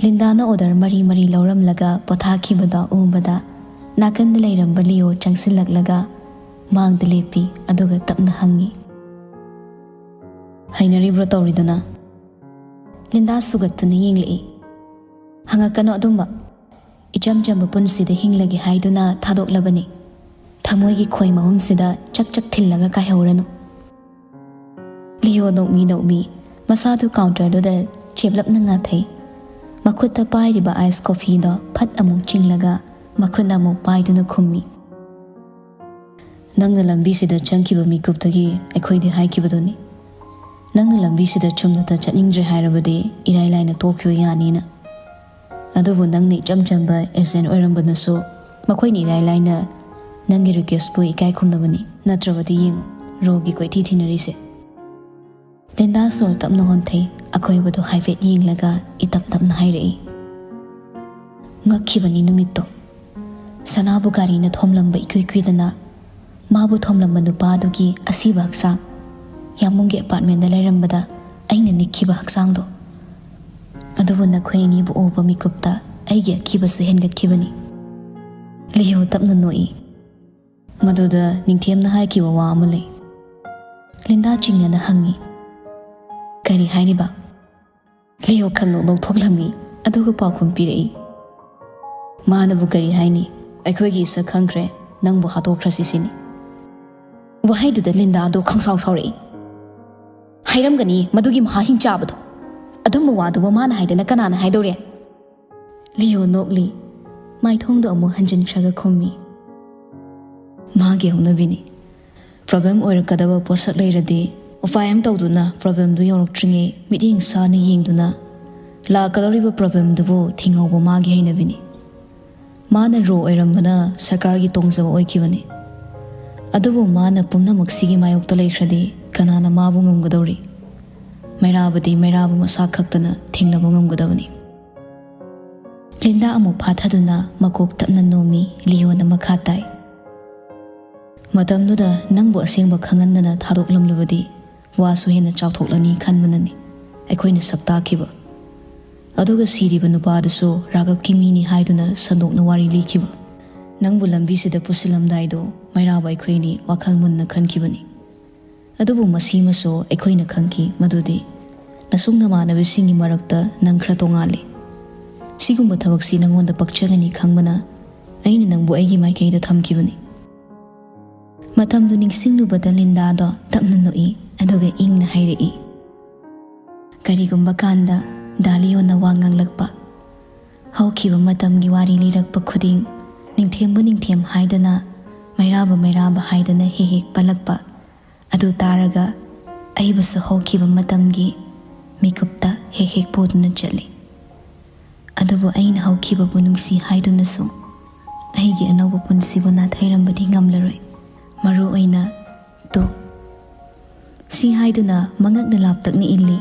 ꯂꯤꯟꯗꯥꯅ ꯑꯣꯔꯗꯔ ꯃꯔꯤ ꯃꯔꯤ ꯂꯧꯔꯝꯂꯒ ꯄꯣꯊꯥꯈꯤꯕꯗꯣ ꯎꯕꯗ, ꯅꯥꯀꯟꯗ ꯂꯩꯔꯝꯕ ꯂꯤꯌꯣ ꯆꯪꯁꯤꯜꯂꯛꯂꯒ ꯃꯥꯡꯗ ꯂꯦꯞꯄꯤ, ꯑꯗꯨꯒ ꯇꯞꯅ ꯍꯪꯉꯤ, "ꯍꯩꯅꯔꯤꯕ꯭ꯔꯣ ꯇꯧꯔꯤꯗꯨꯅ?" ꯂꯤꯟꯗꯥ ꯁꯨꯒꯠꯇꯨꯅ ꯌꯦꯡꯂꯛꯏ꯫ "ꯍꯪꯉꯛꯀꯅꯨ ꯑꯗꯨꯝꯕ꯫ ꯏꯆꯝ ꯆꯝꯕ ꯄꯨꯟꯁꯤꯗ ꯍꯤꯡꯂꯒꯦ ꯍꯥꯏꯗꯨꯅ ꯊꯥꯗꯣꯛꯂꯕꯅꯤ꯫ ꯊꯃꯣꯏꯒꯤ ꯈꯣꯏ ꯃꯍꯨꯝꯁꯤꯗ ꯆꯛ ꯆꯛ ꯊꯤꯜꯂꯒ ꯀꯥꯏꯍꯧꯔꯅꯨ꯫" ꯂꯤꯌꯣ ꯅꯣꯛꯃꯤ ꯅꯣꯛꯃꯤ ꯃꯁꯥꯗꯨ ꯀꯥꯎꯟꯇꯔꯗꯨꯗ ꯆꯦꯞꯂꯞꯅ ꯉꯥꯊꯩ꯫ ꯃꯈꯨꯠꯇ ꯄꯥꯏꯔꯤꯕ ꯑꯥꯏꯁ ꯀꯣꯐꯤꯗꯣ ꯐꯠ ꯑꯃꯨꯛ ꯆꯤꯡꯂꯒ ꯃꯈꯨꯠꯅ ꯑꯃꯨꯛ ꯄꯥꯏꯗꯨꯅ ꯈꯨꯝꯃꯤ, "ꯅꯪꯅ ꯂꯝꯕꯤꯁꯤꯗ ꯆꯪꯈꯤꯕ ꯃꯤꯀꯨꯞꯇꯒꯤ ꯑꯩꯈꯣꯏꯗꯤ ꯍꯥꯏꯈꯤꯕꯗꯨꯅꯤ꯫ ꯅꯪꯅ ꯂꯝꯕꯤꯁꯤꯗ ꯆꯨꯝꯅꯇ ꯆꯠꯅꯤꯡꯗ꯭ꯔꯦ ꯍꯥꯏꯔꯕꯗꯤ ꯏꯔꯥꯏ ꯂꯥꯏꯅ ꯇꯣꯛꯈꯤꯕ ꯌꯥꯅꯤꯅ꯫ ꯑꯗꯨꯕꯨ ꯅꯪꯅ ꯏꯆꯝ ꯆꯝꯕ ꯑꯦꯖꯦꯟ ꯑꯣꯏꯔꯝꯕꯅꯁꯨ ꯃꯈꯣꯏꯅ ꯏꯔꯥꯏ ꯂꯥꯏꯅ ꯅꯪꯒꯤ ꯔꯤꯀ꯭ꯋꯦꯁꯄꯨ ꯏꯀꯥꯏ ꯈꯨꯝꯅꯕꯅꯤ꯫ ꯅꯠꯇ꯭ꯔꯕꯗꯤ ꯌꯦꯡꯉꯨ, ꯔꯣꯒꯤ ꯀꯣꯏꯊꯤ ꯊꯤꯅꯔꯤꯁꯦ꯫" ꯂꯤꯟꯗꯥ ꯁꯣꯔ ꯇꯞꯅ ꯍꯣꯟꯊꯩ, ꯑꯀꯣꯏꯕꯗꯨ ꯍꯥꯏꯐꯦꯠ ꯌꯦꯡꯂꯒ ꯏꯇꯞ ꯇꯞꯅ ꯍꯥꯏꯔꯛꯏ, "ꯉꯛꯈꯤꯕꯅꯤ ꯅꯨꯃꯤꯠꯇꯣ꯫ ꯁꯅꯥꯕꯨ ꯒꯥꯔꯤꯅ ꯊꯣꯝꯂꯝꯕ ꯏꯀꯨꯏ ꯀꯨꯏꯗꯅ ꯃꯥꯕꯨ ꯊꯣꯝꯂꯝꯕ ꯅꯨꯄꯥꯗꯨꯒꯤ ꯑꯁꯤꯕ ꯍꯛꯆꯥꯡ, ꯌꯥꯝꯕꯨꯡꯒꯤ ꯑꯦꯄꯥꯔꯠꯃꯦꯟꯗ ꯂꯩꯔꯝꯕꯗ ꯑꯩꯅ ꯅꯤꯛꯈꯤꯕ ꯍꯛꯆꯥꯡꯗꯣ꯫ ꯑꯗꯨꯕꯨ ꯅꯈꯣꯏ ꯑꯅꯤꯕꯨ ꯎꯕ ꯃꯤꯀꯨꯞꯇ ꯑꯩꯒꯤ ꯑꯀꯤꯕꯁꯨ ꯍꯦꯟꯒꯠꯈꯤꯕꯅꯤ꯫" ꯂꯤꯌꯣ ꯇꯞꯅ ꯅꯣꯛꯏ꯫ "ꯃꯗꯨꯗ ꯅꯤꯡꯊꯦꯝꯅ ꯍꯥꯏꯈꯤꯕ ꯋꯥ ꯑꯃ ꯂꯩ꯫" ꯂꯤꯟꯗꯥ ꯆꯤꯡꯅꯅ ꯍꯪꯉꯤ, "ꯀꯔꯤ ꯍꯥꯏꯔꯤꯕ?" ꯂꯤꯌꯣ ꯈꯪꯅꯣꯛ ꯅꯣꯛꯊꯣꯛꯂꯝꯃꯤ, ꯑꯗꯨꯒ ꯄꯥꯎꯈꯨꯝ ꯄꯤꯔꯛꯏ, "ꯃꯥꯅꯕꯨ ꯀꯔꯤ ꯍꯥꯏꯅꯤ? ꯑꯩꯈꯣꯏꯒꯤ ꯏꯁꯛ ꯈꯪꯈ꯭ꯔꯦ, ꯅꯪꯕꯨ ꯍꯥꯠꯇꯣꯛꯈ꯭ꯔꯁꯤ ꯁꯤꯅꯤ꯫" ꯋꯥꯍꯩꯗꯨꯗ ꯂꯤꯟꯗꯥꯗꯣ ꯈꯪꯁꯥꯎ ꯁꯥꯎꯔꯛꯏ꯫ "ꯍꯥꯏꯔꯝꯒꯅꯤ ꯃꯗꯨꯒꯤ ꯃꯍꯥ ꯍꯤꯡꯆꯥꯕꯗꯣ꯫ ꯑꯗꯨꯝꯕ ꯋꯥꯗꯨꯕꯨ ꯃꯥꯅ ꯍꯥꯏꯗꯅ ꯀꯅꯥꯅ ꯍꯥꯏꯗꯧꯔꯤ?" ꯂꯤꯌꯣ ꯅꯣꯛꯂꯤ꯫ ꯃꯥꯏꯊꯣꯡꯗꯣ ꯑꯃꯨꯛ ꯍꯟꯖꯤꯟꯈ꯭ꯔꯒ ꯈꯨꯝꯃꯤ꯫ ꯃꯥꯒꯤ ꯍꯧꯅꯕꯤꯅꯤ꯫ ꯄ꯭ꯔꯣꯕ꯭ꯂꯦꯝ ꯑꯣꯏꯔꯛꯀꯗꯕ ꯄꯣꯠꯁꯛ ꯂꯩꯔꯗꯤ ꯎꯄꯥꯏ ꯑꯃ ꯇꯧꯗꯨꯅ ꯄ꯭ꯔꯣꯕ꯭ꯂꯦꯝꯗꯨ ꯌꯧꯔꯛꯇ꯭ꯔꯤꯉꯩ ꯃꯤꯠꯌꯦꯡ ꯁꯥꯅ ꯌꯦꯡꯗꯨꯅ ꯂꯥꯛꯀꯗꯧꯔꯤꯕ ꯄ꯭ꯔꯣꯕ꯭ꯂꯦꯝꯗꯨꯕꯨ ꯊꯤꯡꯍꯧꯕ ꯃꯥꯒꯤ ꯍꯩꯅꯕꯤꯅꯤ꯫ ꯃꯥꯅ ꯔꯣ ꯑꯣꯏꯔꯝꯕꯅ ꯁꯔꯀꯥꯔꯒꯤ ꯇꯣꯡꯖꯕ ꯑꯣꯏꯈꯤꯕꯅꯤ꯫ ꯑꯗꯨꯕꯨ ꯃꯥꯅ ꯄꯨꯝꯅꯃꯛꯁꯤꯒꯤ ꯃꯥꯌꯣꯛꯇ ꯂꯩꯈ꯭ꯔꯗꯤ ꯀꯅꯥꯅ ꯃꯥꯕꯨ ꯉꯝꯒꯗꯧꯔꯤ? ꯃꯩꯔꯥꯕꯗꯤ ꯃꯩꯔꯥꯕ ꯃꯁꯥ ꯈꯛꯇꯅ ꯊꯦꯡꯅꯕ ꯉꯝꯒꯗꯕꯅꯤ꯫ ꯂꯤꯟꯗꯥ ꯑꯃꯨꯛ ꯐꯥꯊꯗꯨꯅ ꯃꯀꯣꯛ ꯇꯞꯅ ꯅꯣꯝꯃꯤ꯫ ꯂꯤꯌꯣꯅ ꯃꯈꯥ ꯇꯥꯏ꯫ ꯃꯇꯝꯗꯨꯗ ꯅꯪꯕꯨ ꯑꯁꯦꯡꯕ ꯈꯪꯍꯟꯗꯅ ꯊꯥꯗꯣꯛꯂꯝꯂꯕꯗꯤ ꯋꯥꯁꯨ ꯍꯦꯟꯅ ꯆꯥꯎꯊꯣꯛꯂꯅꯤ ꯈꯟꯕꯅꯅꯤ ꯑꯩꯈꯣꯏꯅ ꯁꯛ ꯇꯥꯛꯈꯤꯕ꯫ ꯑꯗꯨꯒ ꯁꯤꯔꯤꯕ ꯅꯨꯄꯥꯗꯨꯁꯨ ꯔꯥꯒꯞꯀꯤ ꯃꯤꯅꯤ ꯍꯥꯏꯗꯨꯅ ꯁꯟꯗꯣꯛꯅ ꯋꯥꯔꯤ ꯂꯤꯈꯤꯕ꯫ ꯅꯪꯕꯨ ꯂꯝꯕꯤꯁꯤꯗ ꯄꯨꯁꯤꯜꯂꯝꯗꯥꯏꯗꯣ ꯃꯩꯔꯥꯕ ꯑꯩꯈꯣꯏꯅꯤ ꯋꯥꯈꯜ ꯃꯨꯟꯅ ꯈꯟꯈꯤꯕꯅꯤ꯫ ꯑꯗꯨꯕꯨ ꯃꯁꯤꯃꯁꯨ ꯑꯩꯈꯣꯏꯅ ꯈꯪꯈꯤ ꯃꯗꯨꯗꯤ ꯅꯁꯨꯡ ꯅꯃꯥꯟꯅꯕꯤꯁꯤꯡꯒꯤ ꯃꯔꯛꯇ ꯅꯪ ꯈꯔ ꯇꯣꯉꯥꯜꯂꯤ꯫ ꯁꯤꯒꯨꯝꯕ ꯊꯕꯛꯁꯤ ꯅꯪꯉꯣꯟꯗ ꯄꯛꯆꯒꯅꯤ ꯈꯪꯕꯅ ꯑꯩꯅ ꯅꯪꯕꯨ ꯑꯩꯒꯤ ꯃꯥꯏꯀꯩꯗ ꯊꯝꯈꯤꯕꯅꯤ꯫ ꯃꯇꯝꯗꯨ ꯅꯤꯡꯁꯤꯡꯂꯨꯕꯗ ꯂꯤꯟꯗꯥꯗꯣ ꯇꯞꯅ ꯅꯣꯛꯏ, ꯑꯗꯨꯒ ꯏꯪꯅ ꯍꯥꯏꯔꯛꯏ, "ꯀꯔꯤꯒꯨꯝꯕ ꯀꯥꯟꯗ ꯗꯥ ꯂꯤꯌꯣꯅ ꯋꯥ ꯉꯥꯡꯂꯛꯄ, ꯍꯧꯈꯤꯕ ꯃꯇꯝꯒꯤ ꯋꯥꯔꯤ ꯂꯤꯔꯛꯄ ꯈꯨꯗꯤꯡ ꯅꯤꯡꯊꯦꯝꯕꯨ ꯅꯤꯡꯊꯦꯝ ꯍꯥꯏꯗꯅ, ꯃꯩꯔꯥꯕ ꯃꯩꯔꯥꯕ ꯍꯥꯏꯗꯅ ꯍꯦꯛ ꯍꯦꯛ ꯄꯜꯂꯛꯄ, ꯑꯗꯨ ꯇꯥꯔꯒ ꯑꯩꯕꯨꯁꯨ ꯍꯧꯈꯤꯕ ꯃꯇꯝꯒꯤ ꯃꯤꯀꯨꯞꯇ ꯍꯦꯛ ꯍꯦꯛ ꯄꯨꯗꯨꯅ ꯆꯠꯂꯤ꯫ ꯑꯗꯨꯕꯨ ꯑꯩꯅ ꯍꯧꯈꯤꯕꯕꯨ ꯅꯨꯡꯁꯤ ꯍꯥꯏꯗꯨꯅꯁꯨ ꯑꯩꯒꯤ ꯑꯅꯧꯕ ꯄꯨꯟꯁꯤꯕꯨ ꯅꯥꯊꯩꯔꯝꯕꯗꯤ ꯉꯝꯂꯔꯣꯏ꯫ ꯃꯔꯨ ꯑꯣꯏꯅ ꯇꯨ"꯫ ꯁꯤ ꯍꯥꯏꯗꯨꯅ ꯃꯉꯛꯅ ꯂꯥꯞꯇꯛꯅ ꯏꯜꯂꯤ꯫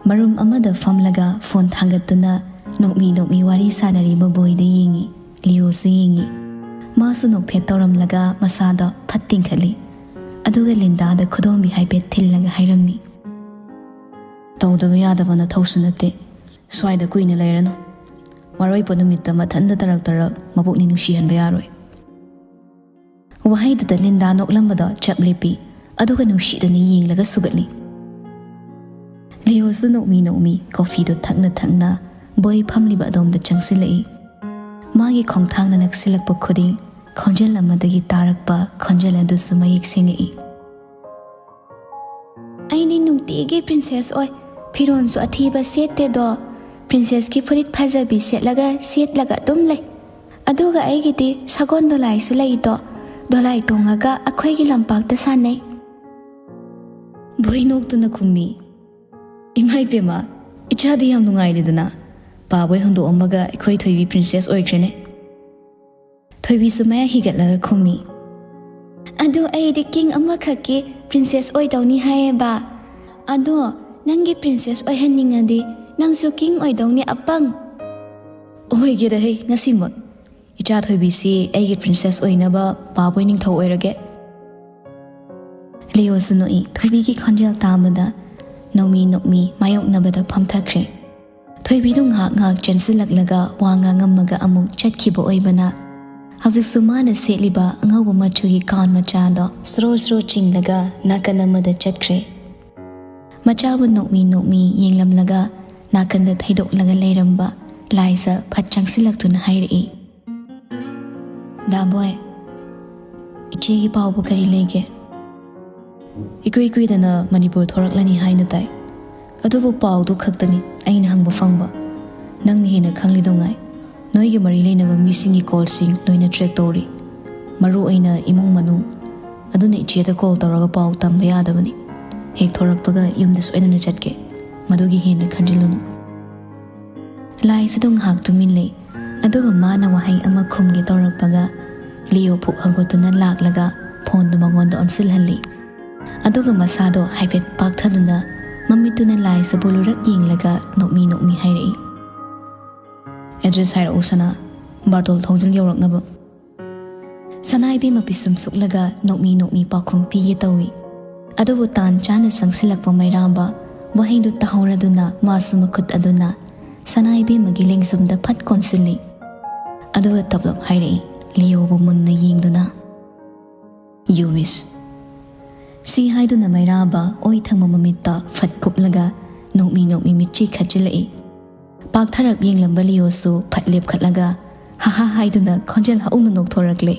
ꯃꯔꯨꯝ ꯑꯃꯗ ꯐꯝꯂꯒ ꯐꯣꯟ ꯊꯥꯡꯒꯠꯇꯨꯅ ꯅꯣꯛꯃꯤ ꯅꯣꯛꯃꯤ ꯋꯥꯔꯤ ꯁꯥꯟꯅꯔꯤꯕ ꯕꯣꯏꯗ ꯌꯦꯡꯉꯤ꯫ ꯂꯤꯌꯣꯁꯨ ꯌꯦꯡꯉꯤ꯫ ꯃꯥꯁꯨ ꯅꯣꯛꯐꯦꯠ ꯇꯧꯔꯝꯂꯒ ꯃꯁꯥꯗꯣ ꯐꯠ ꯇꯤꯡꯈꯠꯂꯤ꯫ ꯑꯗꯨꯒ ꯂꯤꯟꯗꯥꯗ ꯈꯨꯗꯣꯝꯕꯤ ꯍꯥꯏꯐꯦꯠ ꯊꯤꯜꯂꯒ ꯍꯥꯏꯔꯝꯃꯤ, "ꯇꯧꯗꯕ ꯌꯥꯗꯕ ꯅꯊꯧꯁꯨ ꯅꯠꯇꯦ꯫ ꯁ꯭ꯋꯥꯏꯗ ꯀꯨꯏꯅ ꯂꯩꯔꯅꯨ꯫ ꯃꯔꯣꯏꯄ ꯅꯨꯃꯤꯠꯇ ꯃꯊꯟꯗ ꯇꯔꯛ ꯇꯔꯛ ꯃꯕꯨꯛꯅꯤ ꯅꯨꯡꯁꯤꯍꯟꯕ ꯌꯥꯔꯣꯏ"꯫ ꯋꯥꯍꯩꯗꯨꯗ ꯂꯤꯟꯗꯥ ꯅꯣꯛꯂꯝꯕꯗꯣ ꯆꯞ ꯂꯦꯞꯄꯤ, ꯑꯗꯨꯒ ꯅꯨꯡꯁꯤꯗꯅ ꯌꯦꯡꯂꯒ ꯁꯨꯒꯠꯂꯤ꯫ ꯂꯤꯌꯣꯁꯨ ꯅꯣꯛꯃꯤ ꯅꯣꯛꯃꯤ ꯀꯣꯐꯤꯗꯨ ꯊꯛꯅ ꯊꯛꯅ ꯕꯣꯏ ꯐꯝꯂꯤꯕ ꯑꯗꯣꯝꯗ ꯆꯪꯁꯤꯜꯂꯛꯏ꯫ ꯃꯥꯒꯤ ꯈꯣꯡꯊꯥꯡꯅ ꯅꯛꯁꯤꯜꯂꯛꯄ ꯈꯨꯗꯤꯡ ꯈꯣꯟꯖꯦꯜ ꯑꯃꯗꯒꯤ ꯇꯥꯔꯛꯄ ꯈꯣꯟꯖꯦꯜ ꯑꯗꯨꯁꯨ ꯃꯌꯦꯛ ꯁꯦꯡꯉꯛꯏ꯫ "ꯑꯩꯗꯤ ꯅꯨꯡꯇꯤꯒꯤ ꯄ꯭ꯔꯤꯟꯁꯦꯁ ꯑꯣꯏ, ꯐꯤꯔꯣꯜꯁꯨ ꯑꯊꯤꯕ ꯁꯦꯠꯇꯦꯗꯣ꯫ ꯄ꯭ꯔꯤꯟꯁꯦꯁꯀꯤ ꯐꯨꯔꯤꯠ ꯐꯖꯕꯤ ꯁꯦꯠꯂꯒ ꯁꯦꯠꯂꯒ ꯑꯗꯨꯝ ꯂꯩ꯫ ꯑꯗꯨꯒ ꯑꯩꯒꯤꯗꯤ ꯁꯒꯣꯜ ꯗꯣꯂꯥꯏꯁꯨ ꯂꯩꯗꯣ, ꯗꯣꯂꯥꯏ ꯇꯣꯡꯉꯒ ꯑꯩꯈꯣꯏꯒꯤ ꯂꯝꯄꯥꯛꯇ ꯁꯥꯟꯅꯩ꯫ ꯚꯣꯏ ꯅꯣꯛꯇꯨꯅ ꯈꯨꯝꯃꯤ꯫ ꯏꯃꯥ ꯏꯕꯦꯝꯃ, ꯏꯆꯥꯗꯤ ꯌꯥꯝ ꯅꯨꯡꯉꯥꯏꯔꯦꯗꯅ꯫ ꯄꯥꯕꯣꯏ ꯍꯨꯟꯗꯣꯛꯑꯝꯃꯒ ꯑꯩꯈꯣꯏ ꯊꯣꯏꯕꯤ ꯄ꯭ꯔꯤꯟꯁꯦꯁ ꯑꯣꯏꯈ꯭ꯔꯦꯅꯦ꯫ ꯊꯣꯏꯕꯤꯁꯨ ꯃꯌꯥ ꯍꯤꯒꯠꯂꯒ ꯈꯨꯝꯃꯤ꯫ ꯑꯗꯨ ꯑꯩꯗꯤ ꯀꯤꯡ ꯑꯃꯈꯛꯀꯤ ꯄ꯭ꯔꯤꯟꯁꯦꯁ ꯑꯣꯏꯗꯧꯅꯤ ꯍꯥꯏꯌꯦꯕ꯫ ꯑꯗꯣ ꯅꯪꯒꯤ ꯄ꯭ꯔꯤꯟꯁꯦꯁ ꯑꯣꯏꯍꯟꯅꯤꯡꯉꯗꯤ ꯅꯪꯁꯨ ꯀꯤꯡ ꯑꯣꯏꯗꯧꯅꯤ, ꯑꯄꯪ꯫ ꯑꯣꯏꯒꯦꯗ ꯍꯦ, ꯉꯁꯤꯃꯛ꯫ ꯏꯆꯥ ꯊꯣꯏꯕꯤꯁꯤ ꯑꯩꯒꯤ ꯄ꯭ꯔꯤꯟꯁꯦꯁ ꯑꯣꯏꯅꯕ ꯄꯥꯕꯣꯏ ꯅꯤꯡꯊꯧ ꯑꯣꯏꯔꯒꯦ꯫ ꯂꯤꯑꯣꯁꯨ ꯅꯣꯛꯏ꯫ ꯊꯣꯏꯕꯤꯒꯤ ꯈꯣꯟꯖꯦꯜ ꯇꯥꯕꯗ ꯅꯣꯛꯃꯤ ꯅꯣꯛꯃꯤ ꯃꯥꯌꯣꯛꯅꯕꯗ ꯐꯝꯊꯈ꯭ꯔꯦ꯫ ꯊꯣꯏꯕꯤꯗꯨ ꯉꯥꯏꯍꯥꯛ ꯉꯥꯏꯍꯥꯛ ꯆꯦꯟꯁꯤꯜꯂꯛꯂꯒ ꯋꯥ ꯉꯥꯡꯉꯝꯃꯒ ꯑꯃꯨꯛ ꯆꯠꯈꯤꯕ ꯑꯣꯏꯕꯅ, ꯍꯧꯖꯤꯛꯁꯨ ꯃꯥꯅ ꯁꯦꯠꯂꯤꯕ ꯑꯉꯧꯕ ꯃꯆꯨꯒꯤ gown ꯃꯆꯥꯗꯣ ꯁ꯭ꯔꯣ ꯁ꯭ꯔꯣ ꯆꯤꯡꯂꯒ ꯅꯥꯀꯟ ꯑꯃꯗ ꯆꯠꯈ꯭ꯔꯦ꯫ ꯃꯆꯥꯕꯨ ꯅꯣꯛꯃꯤ ꯅꯣꯛꯃꯤ ꯌꯦꯡꯂꯝꯂꯒ ꯅꯥꯀꯟꯗ ꯊꯩꯗꯣꯛꯂꯒ ꯂꯩꯔꯝꯕ ꯂꯥꯏꯖ ꯐꯠ ꯆꯪꯁꯤꯜꯂꯛꯇꯨꯅ ꯍꯥꯏꯔꯛꯏ, "ꯗꯥꯕꯣꯏ, ꯏꯆꯦꯒꯤ ꯄꯥꯎꯕꯨ ꯀꯔꯤ ꯂꯩꯒꯦ? ꯏꯀꯨꯏ ꯀꯨꯏꯗꯅ ꯃꯅꯤꯄꯨꯔ ꯊꯣꯔꯛꯂꯅꯤ ꯍꯥꯏꯅ ꯇꯥꯏ꯫ ꯑꯗꯨꯕꯨ ꯄꯥꯎꯗꯨ ꯈꯛꯇꯅꯤ ꯑꯩꯅ ꯍꯪꯕ ꯐꯪꯕ꯫ ꯅꯪꯅ ꯍꯦꯟꯅ ꯈꯪꯂꯤꯗꯧꯉꯥꯏ꯫ ꯅꯣꯏꯒ ꯃꯔꯤ ꯂꯩꯅꯕ ꯃꯤꯁꯤꯡꯒꯤ callꯁꯤꯡ ꯂꯣꯏꯅ track ꯇꯧꯔꯤ, ꯃꯔꯨ ꯑꯣꯏꯅ ꯏꯃꯨꯡ ꯃꯅꯨꯡ꯫ ꯑꯗꯨꯅ ꯏꯆꯦꯗ call ꯇꯧꯔꯒ ꯄꯥꯎ ꯇꯝꯕ ꯌꯥꯗꯕꯅꯤ꯫ ꯍꯦꯛ ꯊꯣꯔꯛꯄꯒ ꯌꯨꯝꯗ ꯁꯣꯏꯗꯅ ꯆꯠꯀꯦ, ꯃꯗꯨꯒꯤ ꯍꯦꯟꯅ ꯈꯟꯖꯤꯜꯂꯨꯅꯨ꯫" ꯂꯥꯏꯁꯤꯗꯨ ꯉꯥꯏꯍꯥꯛ ꯇꯨꯃꯤꯟ ꯂꯩ꯫ ꯑꯗꯨꯒ ꯃꯥꯅ ꯋꯥꯍꯩ ꯑꯃ ꯈꯨꯝꯒꯦ ꯇꯧꯔꯛꯄꯒ ꯂꯤꯑꯣ ꯐꯨꯛ ꯍꯧꯒꯠꯇꯨꯅ ꯂꯥꯛꯂꯒ phoneꯗꯨ ꯃꯉꯣꯟꯗ ꯑꯣꯟꯁꯤꯜꯍꯜꯂꯤ꯫ ꯑꯗꯨꯒ ꯃꯁꯥꯗꯣ ꯍꯥꯏꯐꯦꯠ ꯄꯥꯛꯊꯗꯨꯅ ꯃꯃꯤꯠꯇꯨꯅ ꯂꯥꯏꯁꯤꯕꯨ ꯂꯨꯔꯛ ꯌꯦꯡꯂꯒ ꯅꯣꯛꯃꯤ ꯅꯣꯛꯃꯤ ꯍꯥꯏꯔꯛꯏ, "Address ꯍꯥꯏꯔꯛꯎ ꯁꯅꯥ, ꯕꯥꯔꯇꯣꯜ ꯊꯣꯡꯖꯤꯜ ꯌꯧꯔꯛꯅꯕ꯫" ꯁꯅꯥ ꯏꯕꯦꯝꯃ ꯄꯤꯁꯨꯝ ꯁꯨꯛꯂꯒ ꯅꯣꯛꯃꯤ ꯅꯣꯛꯃꯤ ꯄꯥꯎꯈꯨꯝ ꯄꯤꯒꯦ ꯇꯧꯏ꯫ ꯑꯗꯨꯕꯨ ꯇꯥꯟ ꯆꯥꯅ ꯆꯪꯁꯤꯜꯂꯛꯄ ꯃꯩꯔꯥꯕ ꯋꯥꯍꯩꯗꯨ ꯇꯥꯍꯧꯔꯗꯨꯅ ꯃꯥꯁꯨ ꯃꯈꯨꯠ ꯑꯗꯨꯅ ꯁꯅꯥ ꯏꯕꯦꯝꯃꯒꯤ ꯂꯦꯡꯖꯨꯝꯗ ꯐꯠ ꯀꯣꯟꯁꯤꯜꯂꯤ꯫ ꯑꯗꯨꯒ ꯇꯞꯂꯞ ꯍꯥꯏꯔꯛꯏ, ꯂꯤꯑꯣꯕꯨ ꯃꯨꯟꯅ ꯌꯦꯡꯗꯨꯅ, "You wish꯫" ꯁꯤ ꯍꯥꯏꯗꯨꯅ ꯃꯩꯔꯥꯕ ꯑꯣꯏ ꯊꯪꯕ ꯃꯃꯤꯠꯇ ꯐꯠ ꯀꯨꯞꯂꯒ ꯅꯣꯛꯃꯤ ꯅꯣꯛꯃꯤ ꯃꯤꯠꯆꯤ ꯈꯠꯆꯤꯜꯂꯛꯏ꯫ ꯄꯥꯛꯊꯔꯞ ꯌꯦꯡꯂꯝꯕ ꯂꯤꯑꯣꯁꯨ ꯐꯠ ꯂꯦꯞꯈꯠꯂꯒ ꯍꯥ ꯍꯥ ꯍꯥꯏꯗꯨꯅ ꯈꯣꯟꯖꯦꯜ ꯍꯧꯅ ꯅꯣꯛꯊꯣꯔꯛꯂꯦ꯫